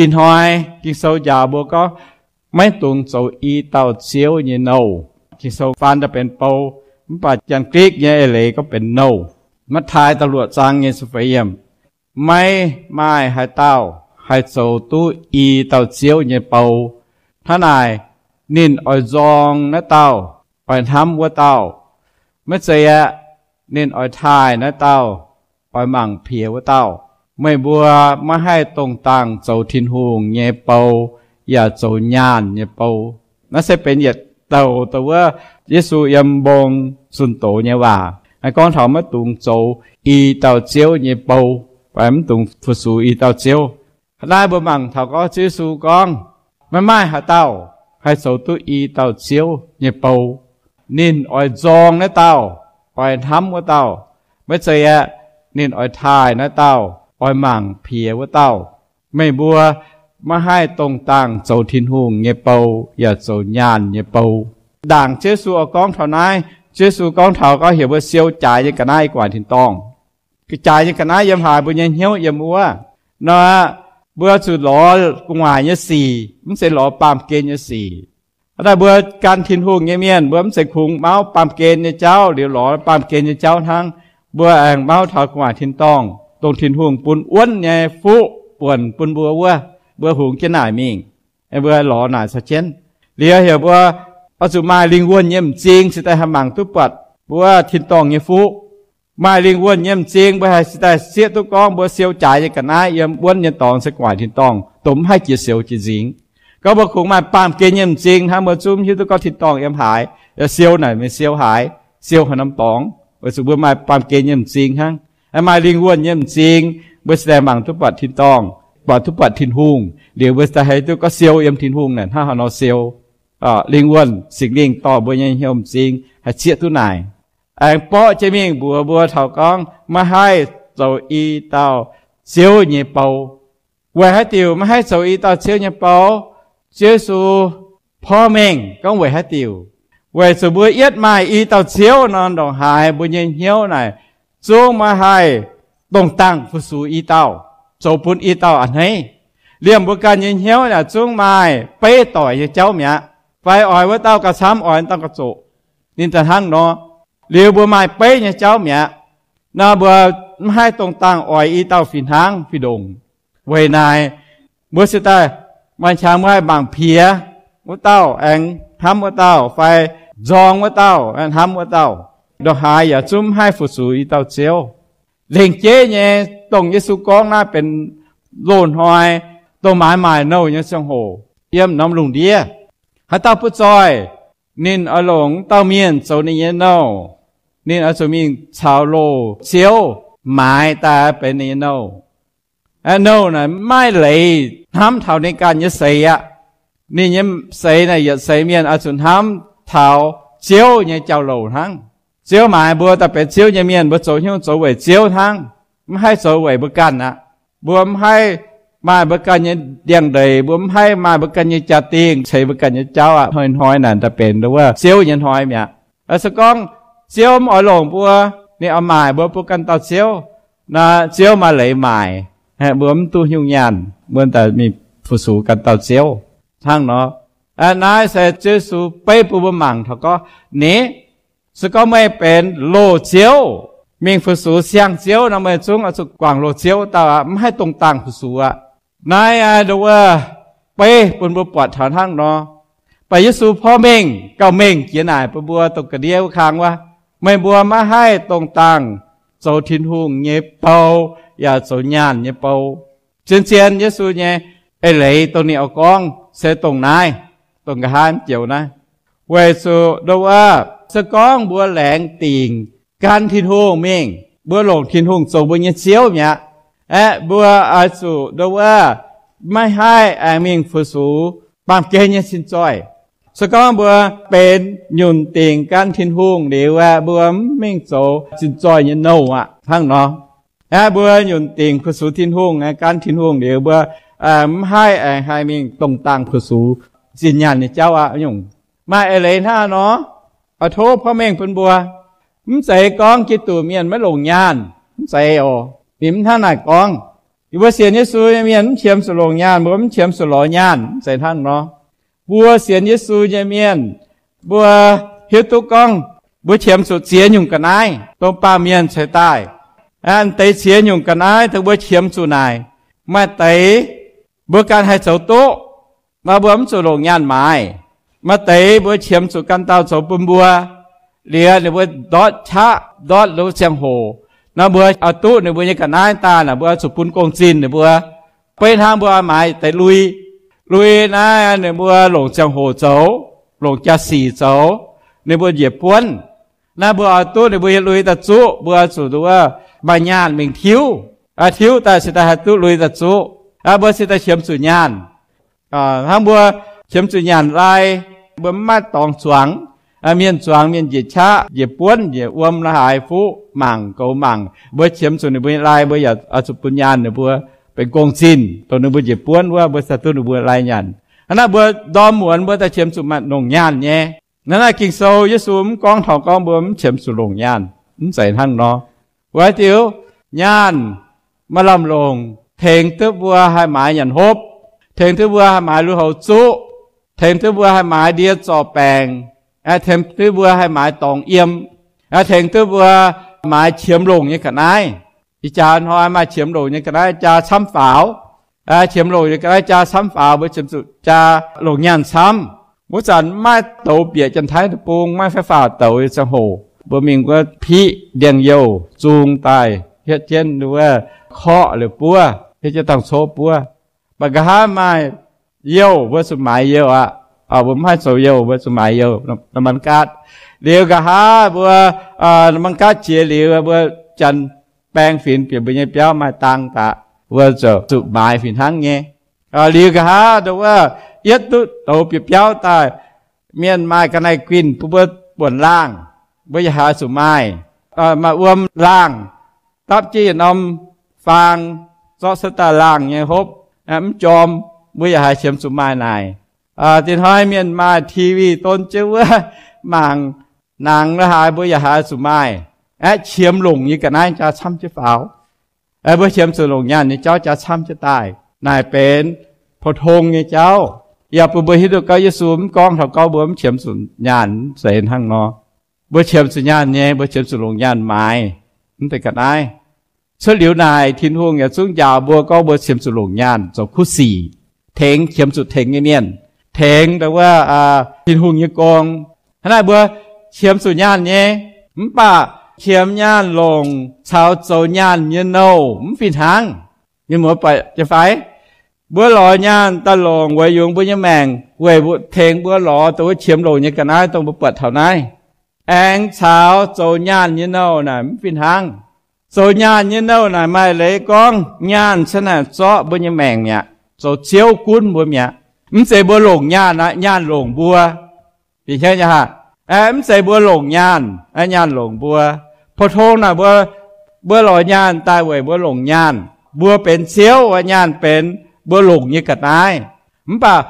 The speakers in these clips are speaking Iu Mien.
Ih hnoi Ging-Sou njaaux mbuo gorngv, maiv dungx zoux i dauh ziouv nyei nouh. Ging-Sou faan daaih benx bou, mv baac Janx-Gikc nyei eix leiz gorngv benx nouh. Matv^taai da'luoqc zaang nyei ziepc feix yiemc, maiv maaih haaix dauh haih zoux duqv i dauh ziouv nyei bou. Hnangv naaic, ninh oix nzorng naaiv dauh, oix hnamv wuov dauh. Maiv zeiz aqv, ninh oix taaih naaiv dauh, oix mangc piex wuov dauh. Meih mbuo maiv haih dongh dangh zoux Tin-Hungh nyei bou, yaac zoux nyaanh nyei bou. Naaiv se benx yietc douc douc wuov Yesu yiem mbong zunh doz nyei waac, gorngv taux maiv dungx zoux i dauh ziouv nyei bou, fai mv dungx fu-sux i dauh ziouv. Naaiv mbuo mangc taux gorngv Ziouv Yesu gorngv, maiv maaih haaix dauh haih zoux duqv i dauh ziouv nyei bou. Ninh oix nzorng naaiv dauh, oix hnamv wuov dauh. Maiv zeiz aqv, ninh oix taaih naaiv dauh, oix mangc piex wuov dauh. Meih mbuo maiv haih dongh dangh zoux Tin-Hungh nyei bou yaac zoux nyaanh nyei bou. Ndaangc Ziouv Yesu oix gorngv taux naaiv, Ziouv Yesu gorngv taux gorngv heuc mbuo siou jaaix nyei ga'naaiv guangc tin-dorngh. Jaaix nyei ga'naaiv yiem haaix, mbuo nyei hnyouv yiem wuov. Nor, mbuo zuqc lorz gu'nguaaic nyei sic, mv zeiz lorz baamh gen nyei sic. Hnangv naaic mbuo gan Tin-Hungh nyei mienh, mbuo mv zeiz kungx mauv baamh gen nyei jauv liuz lorz baamh gen nyei jauv hnangv. Mbuo aengx mauv taux gu'nguaaic tin-dorngh, dongh Tin-Hungh bun wuonv nyei fuqv buonc bun mbuo wuov, mbuo hungx jienv naaic mingh. Mbuo lorz naaic caux jienv. Liuz heuc mbuo oix zuqc maaih lingh wuonh nyei m'zing cingx daaih haih mangc duqv buatc wuov tin-dorngh nyei fuqv. Maaih lingh wuonh nyei m'zing mbuo haih cingx daaih zieqv duqv gorngv mbuo siou jaaix nyei ga'naaiv yiem wuonv nyei dorngx se gu'nguaaic tin-dorngh, dongh mv haih jiex sioux jiex nzingx. Gorngv mbuo kungx maaih baamh gen nyei m'zing hnangv, mbuo zungv hiuv duqv gorngv tin-dorngh yiem haaix, siou naaic mingh siou haaix, siou haaix norm dorngx, weic zuqc mbuo maaih baamh gen nyei m'zing hnangv. Maaih lingh wuonh nyei m'zing, mbuo cingx daaih mangc duqv buatc tin-dorngh, buatc duqv buatc Tin-Hungh, liuz mbuo cingx daaih haih duqv gorngv siou yiem Tin-Hungh naaic hnangv haaix nor siou. Lingh wuonh, Singx Lingh dorh mbuo nyei hnyouv m'zing haih zieqv duqv naaic. Aengx borqv jienv mingh mbuox mbuo taux gorngv maiv haih zoux i dauh ziouv nyei bou. Weic haaix diuc maiv haih zoux i dauh ziouv nyei bou? Ziouv Yesu porv mengh gorngv weic haaix diuc. Weic zuqc mbuo yietv maaih i dauh ziouv nor, ndongc haaix mbuo nyei hnyouv naaic zungv maiv haih dongh dangh fu-sux i dauh, zoux bun i dauh a'hneiv. Liemh mbuo ganh nyei hnyouv naaic zungv maaih beiv doic nyei jauv mi'aqv. Fai oix wuov dauh gauh camv, oix wuov dauh gauh zoqc, ninh daaih hnangv nor. Liuz mbuo maaih beiv nyei jauv mi'aqv. Nor mbuo mv haih dongh dangh oix i dauh fih hnangv fih ndongc. Weic naaic, mbuo cingx daaih maaih qangx mbuo haih mangc piex wuov dauh, aengx hnamv wuov dauh, fai nzorng wuov dauh, hnamv wuov dauh. Ndongc haaix yaac zungv mv haih fu-sux i dauh ziouv. Lengc jeiv nyei, dongh Yesu gorngv naaiv benx loz-hnoi dongh maaiz maaic nouh nyei ziangh hoc yiem norm lungh ndiev. Haaix dauh butv zoih, ninh oix longc dauh mienh zoux ninh nyei nouh. Ninh oix zuqc mingh caux loz ziouv maaiz daaih benx ninh nyei nouh. Nouh naaic maiv maaih leiz hnamv taux ninh ganh nyei seix aqv. Ninh nyei seix naaic yietc seix mienh oix zuqc hnamv taux Ziouv nyei jauv-louc hnangv. Ziouv maaiz mbuo daaih benx Ziouv nyei mienh, mbuo zoux hnyouv zoux weic Ziouv hnangv, mv haih zoux weic mbuo ganh aqv. Mbuo mv haih maaih mbuo ganh nyei ndiangx-ndeic, mbuo mv haih maaih mbuo ganh nyei jaa-dingh ceix mbuo ganh nyei jauv aqv. Hnoi-hnoi naaic daaih benx wuov Ziouv nyei hnoi mi'aqv. Se gorngv Ziouv mv oix longc mbuo, ninh oix maaic mbuo bun ganh dauh Ziouv, naaic Ziouv maaih leiz maaic, mbuo mv duqv nyungc nyaanh, mbuo daaih mingh fu-sux ganh dauh Ziouv hnangv nor. Naaiv se Ziouv Yesu beiv bun mbuo mangc taux gorngv, Ni, se gorngv meih benx loz-ziouv, mingh fu-sux siang-ziouv nor, meih zungv oix zuqc guangc loz-ziouv dauh aqv, mv haih dongh dangh fu-sux aqv. Naaiv ndo wuov beiv bun mbuo buatc taux hnangv nor. Baac Yesu porv mengh gauh mengh jiex naaic bun mbuo dongh ga'ndiev wuov kang wuov, meih mbuo maiv haih dongh dangh zoux Tin-Hungh nyei bou yaac zoux nyaanh nyei bou. Zien-zien Yesu nyei eix leiz dongh ninh oix gorngv se dongh naaiv, dongh nqa'haav joux naaiv. Weic zuqc ndo wuov, se gorngv mbuo laengz dingc gan Tin-Hungh mingh, mbuo longc Tin-Hungh zoux mbuo nyei Ziouv mi'aqv. Aeqv, mbuo oix zuqc ndo wuov maiv haih aengx mingh fu-sux baamh gen nyei sin-zoih. Se gorngv mbuo benx nyunc dingc gan Tin-Hungh liuz aeqv, mbuo mv mingh zoux sin-zoih nyei nouh aqv hnangv nor. Aeqv, mbuo nyunc dingc fu-sux Tin-Hungh, gan Tin-Hungh liuz, mbuo mv haih aengx haih mingh dongh dangh fu-sux zinh nyaanh nyei jauv aqv nyungc. Maaih eix leiz hnangv nor, oix tov porv mengh bun mbuo. Mv zeiz gorngv Giduc mienh maiv longc nyaanh, mv zeiz oc. Ninh mv hnangv naaic gorngv. Yie mbuo sienx Yesu nyei mienh mv qiemx zuqc longc nyaanh, mbuo mv qiemx zuqc lorz nyaanh, mv zeiz hnangv nor. Mbuo sienx Yesu nyei mienh, mbuo hiuv duqv gorngv mbuo qiemx zuqc ziex nyungc ga'naaiv dongh baamh mienh ceix daaih. Aa, deix ziex nyungc ga'naaiv dongh mbuo qiemx zuqc naaic, maaih deix mbuo ganh haih zoux duqv, maaih mbuo mv zuqc longc nyaanh maaiz. Maaih deix mbuo qiemx zuqc ganh dauh zoux bun mbuo, liuz ninh mbuo ndortv qaqv, ndortv lov ziangh hoc, nor mbuo oix duqv ninh mbuo nyei ga'naaiv daaih naaic, mbuo oix zuqc bun gong-zinh ninh mbuo. Beiv hnangv mbuo maaiz deix lui, lui naaiv ninh mbuo longc ziangh hoc zoux, longc jaa-sic zoux, ninh mbuo njiec buonv. Naaiv mbuo oix duqv ninh mbuo nyei lui daaih zuqv, mbuo oix zuqc nduov maaih nyaanh mingh tiuv. Tiuv daaih se daaih haih duqv lui daaih zuqv. Mbuo se daaih qiemx zuqc nyaanh. Hnangv mbuo qiemx zuqc nyaanh lai, mbuo mv maaih dorngx zuangx, mienh zuangx, mienh njiec qaqv, njiec buonv, njiec wuom, la'haaix fuqv mangc, goux mangc, mbuo qiemx zuqc ninh mbuo nyei lai, mbuo yaac oix zuqc bun nyaanh ninh mbuo benx gong-zinh dongh ninh mbuo njiec buonv wuov, mbuo se duqv ninh mbuo lai nyanc. Hnangv naaiv mbuo ndorm muonz mbuo daaih qiemx zuqc maaih longc nyaanh nyei. Hnangv naaiv Ging-Sou Yesu mv gorngv taux gorngv mbuo mv qiemx zuqc longc nyaanh, mv zeiz hnangv nor. Weic diuc nyaanh maaih lamh longc tengx duqv mbuo haih maaiz nyanc hopv, tengx duqv mbuo haih maaiz lui-houx zuqv, tengx duqv mbuo haih maaiz ndie zorc baengc, tengx duqv mbuo haih maaiz dorngx yiem, tengx duqv mbuo maaiz qiemx longc nyei ga'naaiv. Ih jaax hnoi maaih qiemx longc nyei ga'naaiv jaa camv faaux. Qiemx longc nyei ga'naaiv jaa camv faaux, mbuo qiemx zuqc jaa longc nyaanh camv. Wuov zanc maiv douz bieqc Janx-Taiv Deic-Bung, maiv fai faaux douz nyei ziangh hoc, mbuo mingh wuov piqv ndiangx-youh zung daaih hietv jienv wuov korqv liuz buov, hietv jienv dangh cov buov. Mv baac nqa'haav maaih youh mbuo zuqc maaiz youh aqv. Mbuo mv haih zoux youh, mbuo zuqc maaiz youh, น้ำมันก๊าซ. Liuz nqa'haav mbuo น้ำมันก๊าซ jiex liuz, mbuo janx baeng finx bieqc mbuo nyei biauv maaih dang daaih, mbuo ziouc zuqc maaiz fih hnangv nyei. Liuz nqa'haav dongh wuov yietv duqv douz bieqc biauv daaih, mienh maaih ga'naaiv-guinh bun mbuo buonc laangh, mbuo yaac haih zuqc maaih. Maaih wuom laangh, dapv jienv yietc norm faang, zorqv cuotv daaih laangh nyei hopv, mv jorm, mbuo yaac haih qiemx zuqc maaih naaic. Diex hnoi mienh maaih T V don jienv wuov, mangc nangx la'haaix mbuo yaac haih zuqc maaih. Aeqv, qiemx longc nyei ga'naaiv jaa camv jienv faaux. Mbuo qiemx zuqc longc nyaanh nyei jauv jaa camv jienv daaih. Naaic benx pou-tong nyei jauv. Yaac bun mbuo hiuv duqv gorngv Yesu mv gorngv taux gorngv mbuo mv qiemx zuqc nyaanh, mv zeiz hnangv nor. Mbuo qiemx zuqc nyaanh nyei, mbuo qiemx zuqc longc nyaanh maaiz mv deix ga'naaiv. Cuotv liuz naaic, Tin-Hungh yaac zungv njaaux mbuo gorngv mbuo qiemx zuqc longc nyaanh zoux kuv sic, tengx qiemx zuqc tengx nyei mienh, tengx dongh wuov Tin-Hungh nyei gong. Hnangv naaic mbuo qiemx zuqc nyaanh nyei, mv baac qiemx nyaanh longc caux zoux nyaanh nyei nouh mv fih hnangv. Mienh muoz-doic fai? Mbuo lorz nyaanh daaih longc weic yungz mbuo nyei maengc, weic tengx mbuo lorz dongh wuov qiemx longc nyei ga'naaiv dongh mbuo buatc taux naaiv. Aengx caux zoux nyaanh nyei nouh naaic mv fih hnangv. Zoux nyaanh nyei nouh naaic maaih leiz gorngv nyaanh hnangv naaic zorqv mbuo nyei maengc mi'aqv, zoux ziouv gunv mbuo mi'aqv. Mv zeiz mbuo longc nyaanh aqv, nyaanh longc mbuo. Bieqc hnyouv nyei haah? Mv zeiz mbuo longc nyaanh, nyaanh longc mbuo. Pou-tong naaic mbuo, mbuo lorz nyaanh daaih weic mbuo longc nyaanh. Mbuo benx ziouv, nyaanh benx mbuo longc nyei ga'naaiv. Mv baac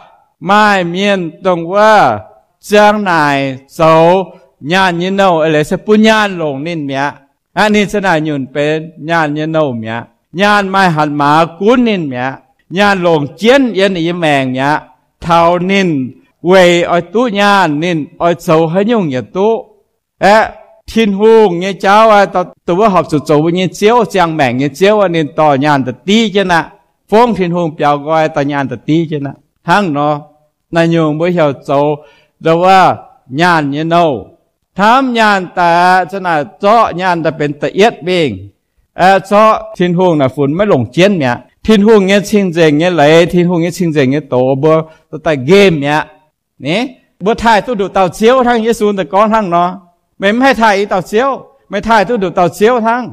maaih mienh dongh wuov ziang naaic zoux nyaanh nyei nouh eix leiz se bun nyaanh longc ninh mi'aqv. Aqv, ninh hnangv naaic nyunc benx nyaanh nyei nouh mi'aqv. Nyaanh maaih hatc maaz gunv ninh mi'aqv. Nyaanh longc jienv yiem ninh nyei maengc mi'aqv. Taux ninh weic oix duqv nyaanh, ninh oix zoux haaix nyungc yaac duqv. Aeqv, Tin-Hungh nyei jauv, dongh wuov horpc zuqc zoux mbuo nyei Ziouv, ziangh maengc nyei Ziouv, ninh dorh nyaanh da'div jienv aqv. Fongv Tin-Hungh biaux nqoi dorh nyaanh da'div jienv aqv. Hnangv nor, naaic nyungc mbuo heuc zoux dongh wuov nyaanh nyei nouh. Hnamv nyaanh daaih hnangv naaic zorqv nyaanh daaih benx da'yietv mingh. Zorqv Tin-Hungh naaic funx maiv longc jienv mi'aqv. Tin-Hungh nyei cing-nzengc nyei leiz, Tin-Hungh nyei cing-nzengc nyei doz mbuo daaih nqemh mi'aqv. Ni, mbuo taaih duqv nduqc dauh Ziouv hnangv Yesu daaih gorngv hnangv nor. Meih mv haih taaih i dauh Ziouv, meih taaih duqv nduqc dauh Ziouv hnangv.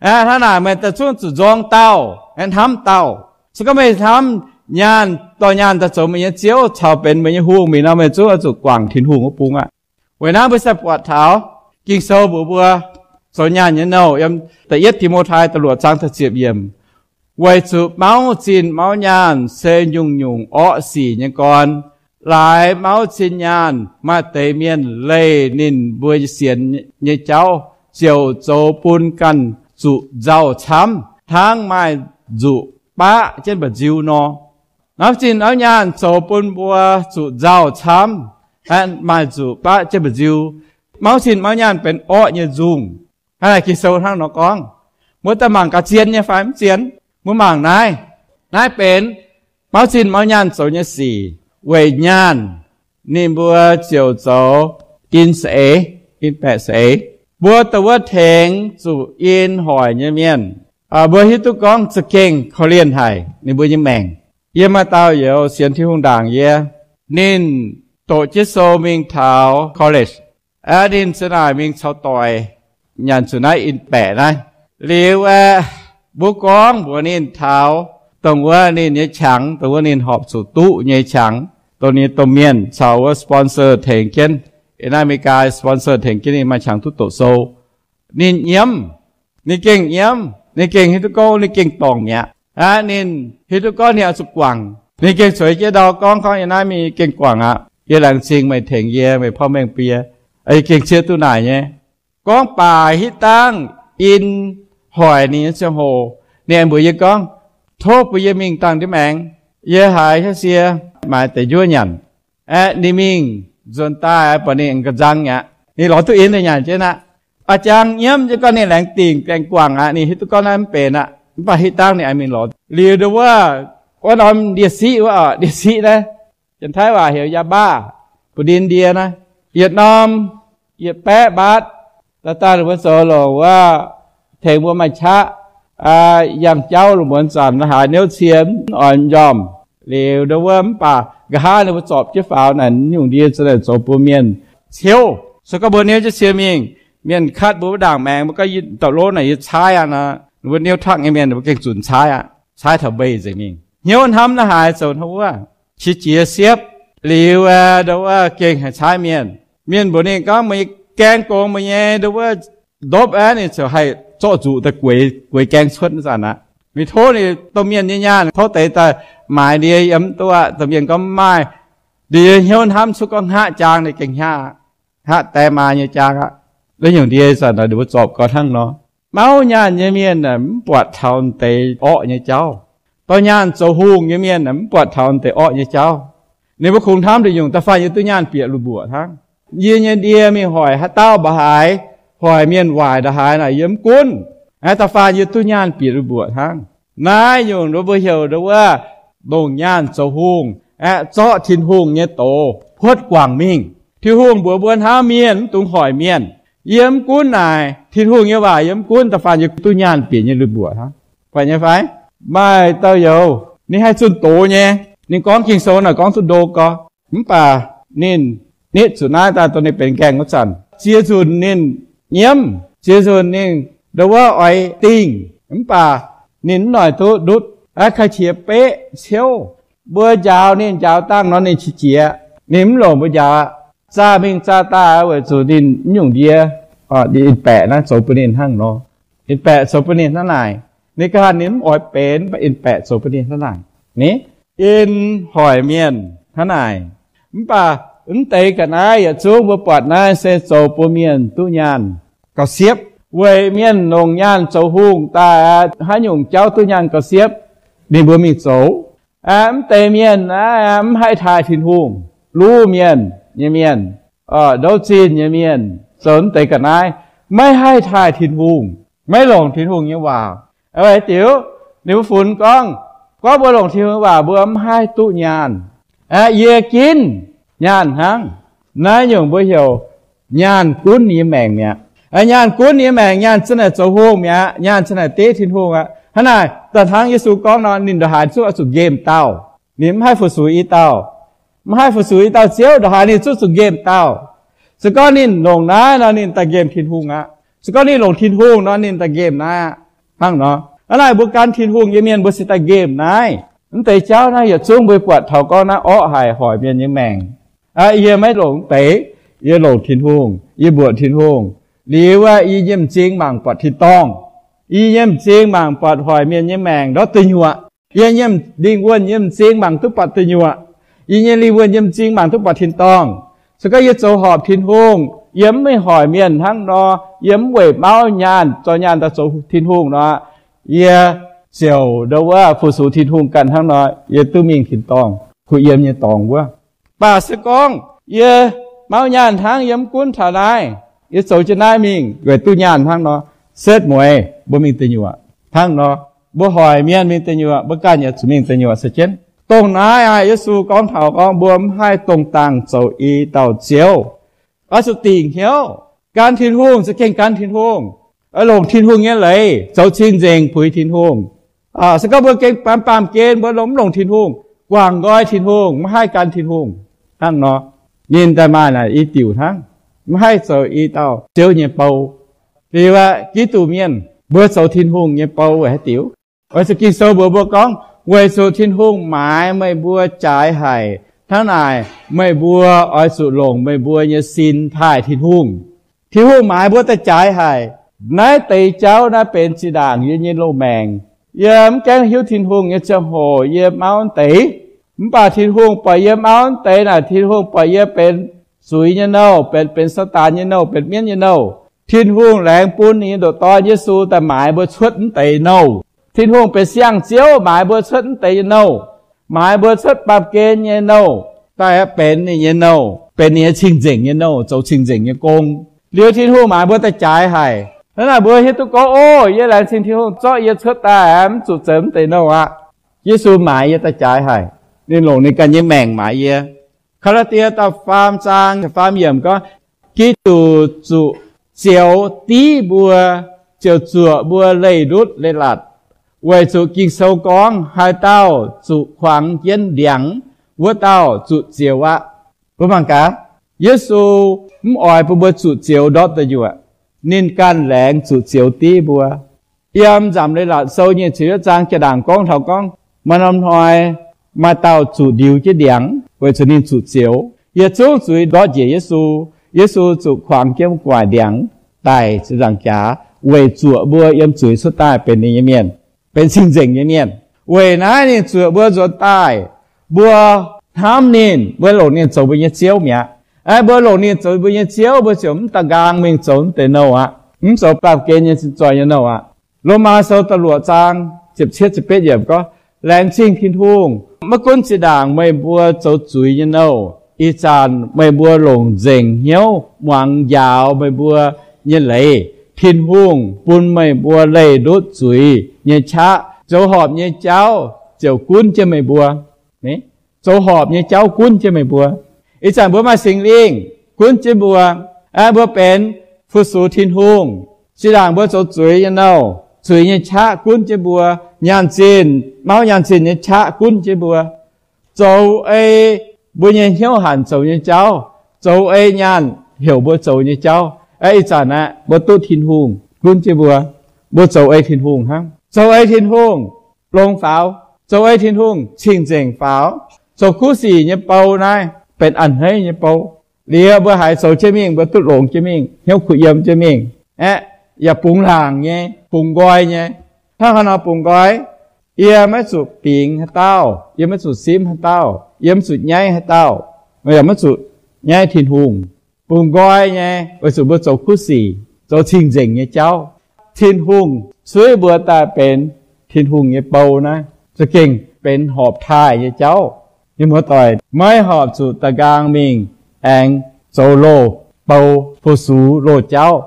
Hnangv naaic meih daaih zungv zuqc nzorng dauh, hnamv dauh. Se gorngv meih hnamv nyaanh, dorh nyaanh daaih zoux meih nyei Ziouv caux benx meih nyei hungh mingh nor, meih zungv oix zuqc guangc Tin-Hungh wuov bung aqv. Weic naaiv mbuo sai buatc taux Ging-Sou mbuox mbuo, zoux nyaanh nyei nouh yiem da'yietv Ti^mo^tai da'luoqc zaang da'ziepc yiemc, weic zuqc mauv zinh mauv nyaanh se nyungc-nyungc orqv sic nyei gorn. Laaix mauv zinh nyaanh maaih deix mienh leih ninh mbuo sienx nyei jauv ziouc zoux bun ganh zuqc nzauh camv hnangv maaih nzuqc baqv jienv mba'nziu nor. Mauv zinh mauv nyaanh zoux bun mbuo zuqc nzauh camv, aeqv, maaih zuqc baqv jienv mba'nziu. Mauv zinh mauv nyaanh benx orqv nyei nzungh. Hnangv naaic Ging-Sou hnangv nor gorngv. Mbuo daaih mangc gaax zien nyei fai mv zien? Mbuo mangc naaiv. Naaiv benx mauv zinh mauv nyaanh zoux nyei sic. Weic nyaanh ninh mbuo ziouc zoux in saeix, in baeqc saeix. Mbuo dongh wuov tengx zuqc in hoic nyei mienh, mbuo hiuv duqv gorngv za'gengh korv-lienh haic ninh mbuo nyei maengc. Yie maaih dauh youz sienx Tin-Hungh ndaangc yie, ninh doqc jienv sou mingh taux college. Aeqv, ninh za'naaic mingh caux doic nyanc zuqc naaiv in baeqc naaiv. Liuz aeqv, mbuo gorngv mbuox ninh taux dongh wuov ninh nyei qangx, dongh wuov ninh horpc zuqc duqv nyei qangx, dongh ninh domh mienh caux wuov sponsor tengx jienv, in America sponsor tengx jienv ninh maaih qangx duqv doqc sou. Ninh nyiemv, ninh gengh nyiemv, ninh gengh hiuv duqv gorngv ninh gengh dorngc mi'aqv. Aqv, ninh hiuv duqv gorngv ninh oix zuqc guangc. Ninh gengh cueix jienv ndau gorngv, gorngv yie naaiv mingh gengh guangc aqv. Yie laengz zingh meih tengx yie, meih porv mengh bun yie. Yie gengh ciev duqv naaic nyei. Gorngv baac hitv dangh in hoic ninh nyei ziangh hoc, ninh aengx mbuox yie gorngv, tov bun yie mingh dangh ndiev maengx. Yie haiz haaix sie maaiz deix njuov nyanc. Aeqv, ninh mingh nzuonx daaih buatc ninh ga'nzang mi'aqv. Ninh lorz duqv in daaih nyanc jienv aqv. A'jang nyiemv jienv gorngv ninh laengz dingc, laengz guangc aqv. Ninh hiuv duqv gorngv naaiv mv benx aqv. Mv baac hitv dangh ninh aengx mingh lorz. Liuz ndau wuov, wuov norm ndie-siqv wuov oc, ndie-siqv naaiv, janx-taiv waac heuc yaac baav, mbu'ndin ndie naaiv, yietc norm yietc baeqv mbaatv. Daaih daaih ninh mbuo zoux longc wuov, tengx mbuo maaih qaqv, yangh jauv lungh muonz zanc haaix niouv cie mv oix njormh. Liuz ndau wuov mv baac nqa'haav ninh mbuo zorpc jienv faaux naaic, nyungc ndie za'naaic zoux bun mienh ciouv. Se gorngv mbuo niouv jienv cie mingh, mienh katv mbuo wuov ndaangc maengx, mbuo gorngv, dauh lov naaic yie caaiv aqv nor, ninh mbuo niouv takv nyei mienh ninh mbuo gengh zunc caaiv aqv, caaiv taux mbei nzengc mingh. Hnyouv hnamv naaiv haaix zoux hnangv wuov, qiex jiez siepv. Liuz ndau wuov gengh haih caaiv mienh. Mienh mbuox ninh gorngv, meih nyei gaeng gongx, meih nyei ndau wuov ndopv aeqv, ninh ziouc haih zorqv nzuqc daaih gueix, gueix gaeng cuotv zanc aqv. Mingh tov ninh domh mienh nyei nyaanh, tov deix daaih maaiz ndie yiem mv duqv aqv. Domh mienh gorngv, mv maaih. Ndie hnyouv hnamv cuotv gorngv hngaqv jaang, ninh gengh hngaqv, hngaqv die maa nyei jaang aqv. Naaiv nyungc ndie zanc ninh mbuo zorpc gau hnangv nor. Mauv nyaanh nyei mienh mv buatc taux deix orqv nyei jauv. Dorh nyaanh zoux hungh nyei mienh mv buatc taux deix orqv nyei jauv. Ninh mbuo kungx hnamv deix nyungc, da'faanh yie duqv nyaanh bieqc lui-mbuoqc hnangv. Yie nyei ndie mingh hoic haaix dauh mba'haaix, hoic mienh waaic nda'haaix naaic yie mv gunv. Aav, da'faanh yie duqv nyaanh bieqc lui-mbuoqc hnangv. Naaiv nyungc nduov mbuo heuc nduov wuov, longc nyaanh zoux hungh, aeqv, zorqv Tin-Hungh nyei doz puotv guangc mingh. Tin-Hungh mbuox mbuo hnangv, mienh mv dungx hoic mienh. Yie mv gunv naaic, Tin-Hungh nyei waac yie mv gunv, da'faanh yie duqv nyaanh bieqc nyei lui-mbuoqc hnangv. Buatc nyei fai? Maaih dauh youz ninh haih zunh doz nyei. Ninh gorngv Ging-Sou naaic gorngv zuqc ndo gau. Mv baac ninh nitv zuqc naaiv daaih dongh ninh benx gaengh wuov zanc, ziex nzunc ninh nyiemv, ziex nzunc ninh nduov wuov oix dingh, mv baac ninh mv noic duqv ndutv, aeqv, kai qiex beqv ciouv. Mbuo njaaux ninh, njaaux dangh nor ninh qiex jiez, ninh mv longc mbuo njaaux aqv. Zaah mingh zaah daaih weic zuqc ninh mv nyungc ndie, in-baeqc naaiv zoux bun ninh hnangv nor. In-baeqc zoux bun ninh hnangv naaic. Ninh ganh ninh mv oix benx, mv baac in-baeqc zoux bun ninh hnangv naaic. Ni, in hoic mienh hnangv naaic. Mv baac mv deix ga'naaiv yietc zungv mbuo buatc naaiv se zoux bun mienh duqv nyaanh gauh siepv. Weic mienh longc nyaanh zoux hungh daaih aqv, haaix nyungc jauv duqv nyaanh gauh siepv, ninh mbuo mingh zoux. Mv deix mienh naaiv mv haih taaih Tin-Hungh. Luv mienh nyei mienh, ndouv zinh nyei mienh, zoux mv deix ga'naaiv, maiv haih taaih Tin-Hungh, maiv longc Tin-Hungh nyei waac. Weic diuc, ninh mbuo funx gorngv, gorngv mbuo longc Tin-Hungh nyei waac mbuo mv haih duqv nyaanh. Yie ginv nyaanh hnangv. Naaiv nyungc mbuo heuc nyaanh gunv ninh nyei maengc mi'aqv. Nyaanh gunv ninh nyei maengc, nyaanh za'naaic zoux hungh mi'aqv, nyaanh za'naaic div Tin-Hungh aqv. Hnangv naaic, daaih hnangv Yesu gorngv nor, ninh ndongc haaix zuqc oix zuqc nqemh dauh. Ninh mv haih fu-sux i dauh. Mv haih fu-sux i dauh Ziouv, ndongc haaix ninh zuqc zuqc nqemh dauh. Se gorngv ninh longc naaiv nor, ninh daaih nqemh Tin-Hungh aqv. Se gorngv ninh longc Tin-Hungh nor, ninh daaih nqemh naaiv aqv. Hnangv nor, hnangv naaic mbuo gan Tin-Hungh nyei mienh mbuo se daaih nqemh naaiv. Mv deix jauv naaiv yietc zungv mbuo buatc taux gorngv naaiv orqv haic, hoic mienh nyei maengc. Yie maiv longc mv deix. Yie longc Tin-Hungh, yie mbuoqc Tin-Hungh. Liuz aqv, yie nyei m'zing mangc buatc tin-dorngh. Yie nyei m'zing mangc buatc hoic mienh nyei maengc ndortv duih nyuoqc. Yie nyei lingh wuonh nyei m'zing mangc duqv buatc duih nyuoqc. Yie nyei lingh wuonh nyei m'zing mangc duqv buatc tin-dorngh. Se gorngv yie zoux horpc Tin-Hungh, yie mv mingh hoic mienh hnangv nor, yie mv weic mauv nyaanh, zorqv nyaanh daaih zoux Tin-Hungh nor, yie ziouc ndau wuov fu-sux Tin-Hungh ganh hnangv nor, yie duqv mingh tin-dorngh kuh yiem nyei dorngx wuov. Mv baac se gorngv yie mauv nyaanh hnangv, yie mv gunv taux naaiv, yie zoux jienv naaiv mingh weic duqv nyaanh hnangv nor, setv mueiz mbuo mingh deic nyuoqc hnangv nor. Mbuo hoic mienh mingh deic nyuoqc, mbuo ganh yaac zuqc mingh deic nyuoqc se jienv. Dongh naaiv aqv, Yesu gorngv taux gorngv mbuo mv haih dongh dangh zoux i dauh Ziouv. Oix zuqc dingc hnyouv gan Tin-Hungh, za'gengh gan Tin-Hungh, oix longc Tin-Hungh nyei leiz zoux cing-nzengc puix Tin-Hungh. Se gorngv mbuo gengh baamh baamh gen mbuo longc mv longc Tin-Hungh, guangc nqoi Tin-Hungh, mv haih gan Tin-Hungh hnangv nor, ninh daaih maaih naaic i diuc hnangv, mv haih zoux i dauh Ziouv nyei bou. Liuz aqv, Giduc mienh mbuo zoux Tin-Hungh nyei bou weic haaix diuc? Weic zuqc Ging-Sou mbuox mbuo gorngv, weic zuqc Tin-Hungh maaiz meih mbuo jaaix haic. Hnangv naaic, meih mbuo oix zuqc longc meih mbuo nyei sin taaih Tin-Hungh. Tin-Hungh maaiz mbuo daaih jaaix haic. Naaiv deix jauv naaiv benx zinh ndaangc yie nyei loz-maengc. Yie mv gaengh hiuv Tin-Hungh nyei ziangh hoc yie mauv deix. Mv baac Tin-Hungh buatc yie mauv deix naaic, Tin-Hungh buatc yie benx zuiz nyei nouh, benx, benx Saadaan nyei nouh, benx mienv nyei nouh. Tin-Hungh laengz bun ninh nyei ndoqc Dorn Yesu daaih maaiz mbuo cuotv mv deix nouh. Tin-Hungh benx siang-ziouv maaiz mbuo cuotv mv deix nyei nouh, maaiz mbuo cuotv baamh gen nyei nouh, daaih benx ninh nyei nouh, benx ninh nyei cing-nzengc nyei nouh, zoux cing-nzengc nyei gong. Liuz Tin-Hungh maaiz mbuo daaih jaaix haic. Hnangv naaic mbuo hiuv duqv gorngv, ov, yie laengz zingh Tin-Hungh zorqv yie cuotv daaih, mv zuqc zoux mv deix nouh aqv. Yesu maaiz yie daaih jaaix haic. Ninh longc ninh ganh nyei maengc maaiz yie. Gaa^laa^tie da'faam zaang faam yiemc gorngv, Giduc zuqc zioux div mbuo, ziouc zuoqc mbuo leih ndutv leiz-latc, weic zuqc Ging-Sou gorngv, haaix dauh zuqc kuangx jienv ndiangx, wuov dauh zuqc zioux aqv. Mbuo mangc gaax, Yesu mv oix bun mbuo zuqc zioux ndortv deic nyuoqc. Ninh ganh laengz zuqc zioux div mbuo. Yiem Nzamc Leiz-Latc Sou nyic ziepc yietv zaang jaa-ndaangc gorngv taux gorngv, maaih norm hnoi maaih dauh zuqc ndiux jienv ndiangx weic zuqc ninh zuqc zioux. Yietc zungv zuiz ndortv njiec Yesu. Yesu zuqc kuangx jienv gu'nguaaic ndiangx daic ziepc nzaangc jaax weic zuoqc mbuo yiem zuiz cuotv daaih benx ninh nyei mienh, benx cing-nzengc nyei mienh. Weic naaiv ninh zuoqc mbuo nzuonx daaih, mbuo hnamv ninh, mbuo longc ninh zoux mbuo nyei Ziouv mi'aqv. Aeqv, mbuo longc ninh zoux mbuo nyei Ziouv, mbuo ziouc mv da'nqaang mingh zoux mv deix nouh aqv, mv zoux baamh gen nyei zinh zoih nyei nouh aqv. Lomaa Sou da'luoqc zaang ziepc cietv ziepc betv yiemc gorngv, laengz zingh Tin-Hungh, maiv gunv zinh ndaangc meih mbuo zoux zuiz nyei nouh, ih zanc meih mbuo longc nzengc hnyouv muangx njaaux meih mbuo nyei leiz. Tin-Hungh bun meih mbuo leih ndutv zuiz nyei qaqv. Zoux horpc nyei jauv ziouc gunv jienv meih mbuo. Zoux horpc nyei jauv gunv jienv meih mbuo. Ih zanc mbuo maaih Singx Lingh gunv jienv mbuo. Aeqv, mbuo benx fu-sux Tin-Hungh. Zinh ndaangc mbuo zoux zuiz nyei nouh, zuiz nyei qaqv gunv jienv mbuo. Nyaanh zinh, mauv nyaanh zinh nyei qaqv gunv jienv mbuo. Zoux ei mbuo nyei hnyouv hanc zoux nyei jauv, zoux ei nyaanh heuc mbuo zoux nyei jauv. Aeqv, ih zanc aeqv, mbuo duqv Tin-Hungh gunv jienv mbuo. Mbuo zoux ei Tin-Hungh hnangv. Zoux ei Tin-Hungh longx faaux. Zoux ei Tin-Hungh cing-nzengc faaux. Zoux kuv sic nyei bou naaiv benx a'hneiv nyei bou. Liuz mbuo haiz zoux jienv mingh, mbuo duqv longx jienv mingh, hnyouv kuh yiem jienv mingh. Aeqv, yaac bungx laangc nyei, bungx nqoi nyei. Hnangv haaix nor bungx nqoi? Yie maiv zuqc bingx haaix dauh, yie maiv zuqc simv haaix dauh, yie maiv zuqc nyaiv haaix dauh, yaac maiv zuqc nyaiv Tin-Hungh. Bungx nqoi nyei weic zuqc mbuo zoux kuv sic, zoux cing-nzengc nyei jauv. Tin-Hungh suiv mbuo daaih benx Tin-Hungh nyei bou naaiv, za'gengh benx horpc taaih nyei jauv. Mienh muoz-doic, maiv horpc zuqc da'nqaang mingh aengx zoux loz-bou, fu-sux loz-jauv,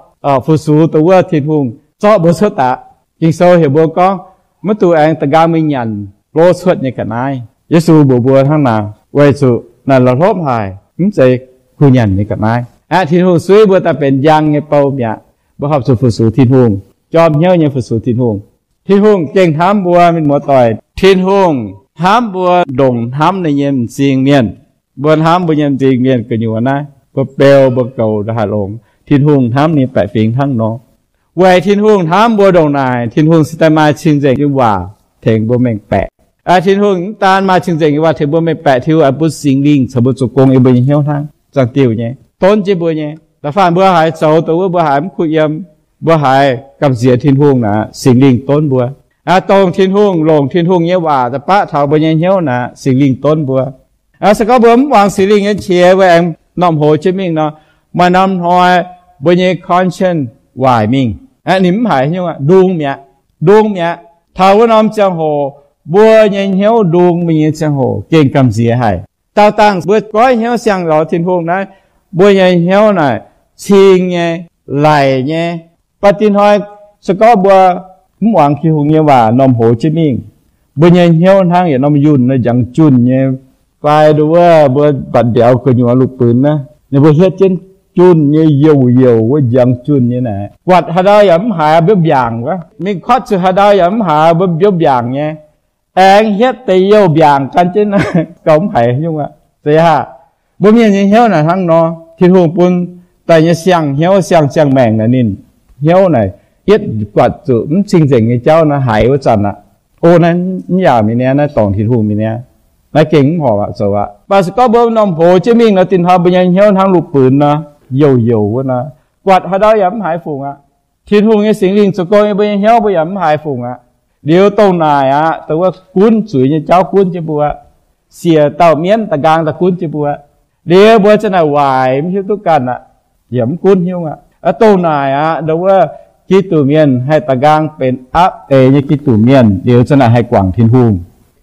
fu-sux dongh wuov Tin-Hungh zorqv mbuo cuotv daaih. Ging-Sou heuc mbuo gorngv, maiv dungx aengx da'nqaang mingh nyanc lov cuotv nyei ga'naaiv. Yesu mbuox mbuo hnangv naaic, weic zuqc naaic la'hlopv haic, mv zeiz kuh nyanc nyei ga'naaiv. Aeqv, Tin-Hungh suiv mbuo daaih benx njang nyei bou mi'aqv. Mbuo horpc zuqc fu-sux Tin-Hungh, jorm hnyouv nyei fu-sux Tin-Hungh. Tin-Hungh gengh hnamv mbuo, mienh muoz-doic. Tin-Hungh hnamv mbuo ndongc hnamv ninh nyei m'zing mienh. Mbuo hnamv mbuo nyei m'zing mienh gu'nyuoz naaiv, mbuo beu mbuo goux ndongc haaix longx, Tin-Hungh hnamv ninh baeqc fingx hnangv nor. Weic Tin-Hungh hnamv mbuo ndongc naaic, Tin-Hungh cingx daaih maaih cing-nzengc nyei waac tengx mbuo mengh baeqc. Tin-Hungh mv daan maaih cing-nzengc nyei waac tengx mbuo mengh baeqc, Tin-Hungh oix bun Singx Lingh caux mbuo zoux gong yiem mbuo nyei hnyouv hnangv, zangc diuh nyei, donv jienv mbuo nyei. Da'faanh mbuo haiz zoux dongh wuov mbuo haiz mv kuh yiem, mbuo haiz gamh nziex Tin-Hungh naaic, Singx Lingh donv mbuo. Dongh Tin-Hungh longc Tin-Hungh nyei waac da'baqv taux mbuo nyei hnyouv naaic, Singx Lingh donv mbuo. Se gorngv mbuo mv muangx Singx Lingh nyei qiex, mbuo aengx norm hoz jienv mingh nor, maaih norm hnoi mbuo nyei conscience waaic mingh. Ninh mv haiz hnyouv, ndung mi'aqv, ndung mi'aqv. Taux wuov norm ziangh hoc, mbuo nyei hnyouv ndung mingh nyei ziangh hoc gengh gamh nziex haic. Daauh dangh mbuo goiv hnyouv siang-lorz Tin-Hungh naaiv, mbuo nyei hnyouv naaic cing nyei, laic nyei. Mv baac dinh hnoi se gorngv mbuo mv muangx Tin-Hungh nyei waac, norm hoz jienv mingh, mbuo nyei hnyouv hnangv yietc norm yunh nor, njangx junh nyei. Fai nduov wuov mbuo mbatc mbiauz gu'nyuoz lungh buinx naaiv, ninh mbuo hietv jienv junh nyei, youc youc wuov, njangx junh nyei naaic. Guatc haaix ndau yaac mv haiz, mbiouv mbiaangc wuov. Mingh kotv zuqc haaix ndau yaac mv haiz, mbuo mbiouv mbiaangc nyei. Aengx hietv deix youh mbiaangc gan jienv naaiv, gauh mv haiz nyungc aqv. Zeiz aqv. Mbuo mienh nyei hnyouv naaic hnangv nor, Tin-Hungh bun daaih nyei siang-hnyouv, siang-ziangh maengc naaic, ninh hnyouv naaic yietv guatc zuqc mv cing-nzengc nyei jauv naaiv haiz wuov zanc aqv. O, naaiv mv yaac mingh niaa, naaiv dorngc Tin-Hungh mingh niaa. Naaiv gengh mv horpc aqv, zoux aqv. Mv baac se gorngv mbuo norm hoz jienv mingh nor, dinh hnoi mbuo nyei hnyouv hnangv lungh buinx nor, youc youc wuov nor, guatc haaix ndau yaac mv haiz fungc aqv. Tin-Hungh nyei Singx Lingh zoux gong yiem mbuo nyei hnyouv, mbuo yaac mv haiz fungc aqv. Liuz dongh naaic aqv, dongh wuov gunv zuiz nyei jauv gunv jienv mbuo, siec dauh mienv da'nqaang daaih gunv jienv mbuo. Liuz mbuo za'naaic waaic mv hiuv duqv ganh aqv, yaac mv gunv hiuv aqv. Dongh naaic aqv, dongh wuov Giduc mienh haih da'nqaang benx apv eix nyei Giduc mienh, liuz za'naaic haih guangc Tin-Hungh,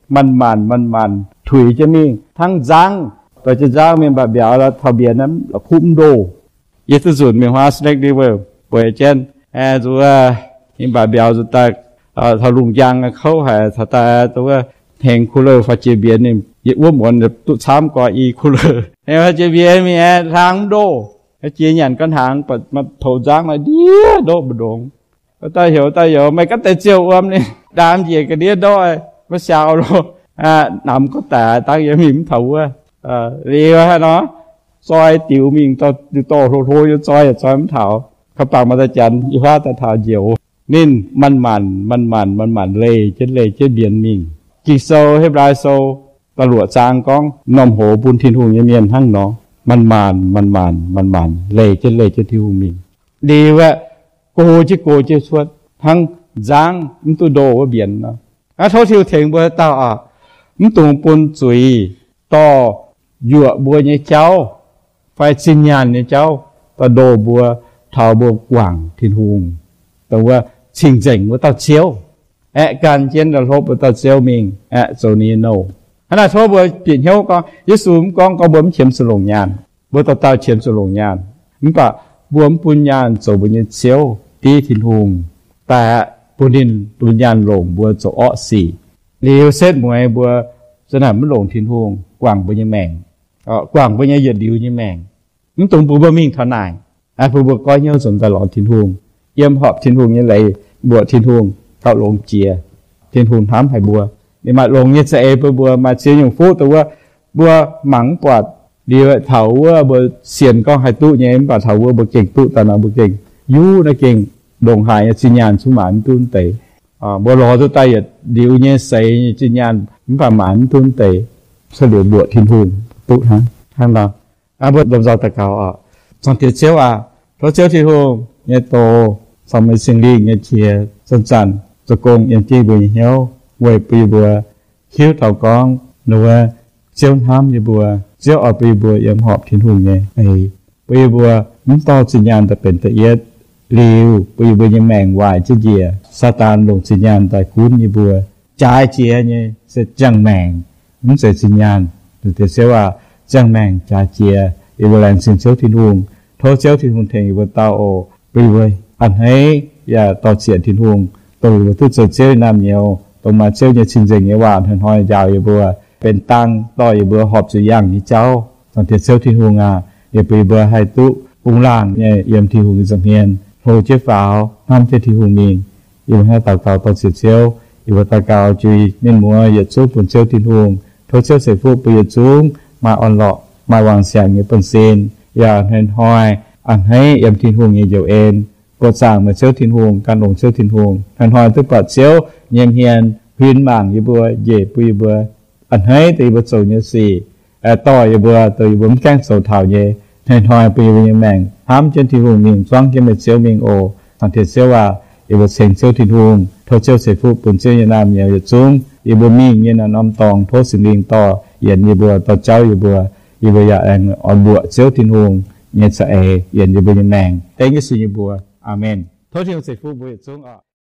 manc-manc manc-manc tuix jienv mingh hnangv nzangv. Doix jienv nzangv mienh mbatc mbiauz taux mbienx la'kuqv mv ndoh. Yie duqv nzunc mingh huaav Snake River bueix jienv, zuqc mienh mbatc mbiauz nzuqc daaih taux lungh njang kouv haic, taux daaih dongh wuov hengx kuv lou faah jiex mbienx, ninh yietc wuov muonz duqv camv gorx i kuv lou. Hengx faah jiex mbienx mingh aeqv, hlang mv ndoh. Jiex nyanc gau hnaangx, baac maaih pou nzangv naaiv ndiev ndoqv mbu'ndongx. Wuov dauh heuc dauh youz, meih ganh deix ziouc wuom ninh, ndaam njiec ga'ndiev ndoqv, maiv siaau loh. Namx gorngv daic dangv yie mingh mv taux wuov. Liuz haaix nor, zoi diux mingh, diux dorh hlo hlo nyei zoi yaac zoi mv taux. Kaux bangc maaih daaih janx i huaav daaih taux njoux. Ninh manc-manc manc-manc manc-manc leih jienv leih jienv mbienx mingh. Ging-Sou, Hipv^laa Sou, da'luoqc zaang gorngv norm hoz bun Tin-Hungh nyei mienh hnangv nor, manc-manc manc-manc manc-manc leih jienv leih jienv Tin-Hungh mingh. Liuz aeqv, gox jienv gox jienv cuotv hnangv nzangv mv duqv ndoh wuov mbienx nor. Aav, tov Tin-Hungh tengx mbuo dauh oc, mv dungx bun zuiz dorh yuoqc mbuo nyei jauv fai zinh nyaanh nyei jauv dorh ndoh mbuo taux mbuo guangc Tin-Hungh, dongh wuov cing-nzengc wuov dauh Ziouv, aeqv, gan jienv la'hlopv wuov dauh Ziouv mingh aeqv, zoux ninh nyei nouh. Hnangv naaic tov mbuo bieqc hnyouv gorngv, Yesu mv gorngv, gorngv mbuo mv qiemx zuqc longc nyaanh. Mbuo dauh dauh qiemx zuqc longc nyaanh, mv baac mbuo mv bun nyaanh zoux mbuo nyei ziouv, div Tin-Hungh daaih aqv, bun ninh bun nyaanh longc mbuo zoux orqv sic. Liuz setv mueiz mbuo za'naaic mv longc Tin-Hungh guangc mbuo nyei maengc, guangc mbuo nyei yietc liuz nyei maengc. Mv dungx bun mbuo mingh taux naaic. Bun mbuo goiv hnyouv nzunc daaih lorz Tin-Hungh, yiem horpc Tin-Hungh nyei leiz, mbuoqc Tin-Hungh gauh longx jiex. Tin-Hungh hnamv haic mbuo. Ninh maaih longx nyei za'eix bun mbuo, maaih ziex nyungc fuqv dongh wuov mbuo mangc mv buatc. Liuz taux wuov mbuo sienx gorngv haih duqv nyei, mv baac taux wuov mbuo gengh duqv daaih nor, mbuo gengh yuv naaiv gengh ndongc haaix nyei zinh nyaanh zungv maaiz mv duqv deix. Mbuo lorz duqv daaih yietc liuz nyei seix nyei zinh nyaanh mv baac maaiz mv duqv deix. Cuotv liuz mbuoqc Tin-Hungh duqv hnangv, hnangv nor. Mbuo lomh nzoih daux gaux oc. Cang Diex Ziouv aac, tov Ziouv Tin-Hungh nyei doz, caux meih Singx Lingh nyei qiex zanc-zanc zoux gong yiem jienv mbuo nyei hnyouv, weic bun yie mbuo hiuv taux gorngv ninh wuov Ziouv hnamv yie mbuo. Ziouv oix bun yie mbuo yiem horpc Tin-Hungh nyei eix, bun yie mbuo mv dorh zinh nyaanh daaih benx da'yietv. Liuz bun yie mbuo nyei maengc waaic jienv njiec, Saadaan longc zinh nyaanh daaih gunv yie mbuo. Jaaix jiex nyei se ziangh maengc, mv zeiz zinh nyaanh. Cang Diex Ziouv aac, ziangh maengc jaaix jiex, yie mbuo laengz zingh Ziouv Tin-Hungh. Tov Ziouv Tin-Hungh tengx yie mbuo dauh oc, bun yie mbuo a'hneiv yaac dorh ziec Tin-Hungh, dongh yie mbuo duqv zoux Ziouv nyei naamh nyouz, dongh maaih Ziouv nyei cing-nzengc nyei waac hnoi-hnoi njaaux yie mbuo, benx dang dorh yie mbuo horpc zuqc yangh nyei jauv. Cang Diex Ziouv Tin-Hungh aac, yie bun yie mbuo haih duqv bungx laangh nyei yiem Tin-Hungh nyei nza'hmien, hlo jienv faaux, hnamv jienv Tin-Hungh mingh. Yie mbuo hnangv daux gaux dorh ziec Ziouv. Yie mbuo daux gaux jui mienh muoz yietc zungv bun Ziouv Tin-Hungh. Tov Ziouv ceix fuqv bun yietc zungv maaih orn-lorqc, maaih wangc siangx nyei bun-sin, yaac hnoi-hnoi a'hneiv yiem Tin-Hungh nyei njoux en. Buoqc zaangc meih Ziouv Tin-Hungh, gan longx Ziouv Tin-Hungh, hnoi-hnoi duqv buatc Ziouv nyei hmien huin mangc yie mbuo, njiec bun yie mbuo, a'hneiv deix yie mbuo zoux nyei sic, dorh yie mbuo, dongh yie mbuo mv gaengh zoux taux nyei, hnoi-hnoi bun yie mbuo nyei maengc hnamv jienv Tin-Hungh mingh, zuangv jienv meih Ziouv mingh oc. Cang Diex Ziouv aac, yie mbuo ceng Ziouv Tin-Hungh. Tov Ziouv ceix fuqv bun Ziouv nyei naamh nyouz yietc zungv. Yie mbuo mingh nyei naaiv norm dorngx, tov Singx Lingh dorh yienx yie mbuo, dorh jauv yie mbuo. Yie mbuo yaac aengx oix mbuoqc Ziouv Tin-Hungh nyei za'eix yienx yie mbuo nyei maengc. Dengv Yesu nyei mbuox. Aamen. Tov Tin-Hungh ceix fuqv mbuo yietc zungv oc.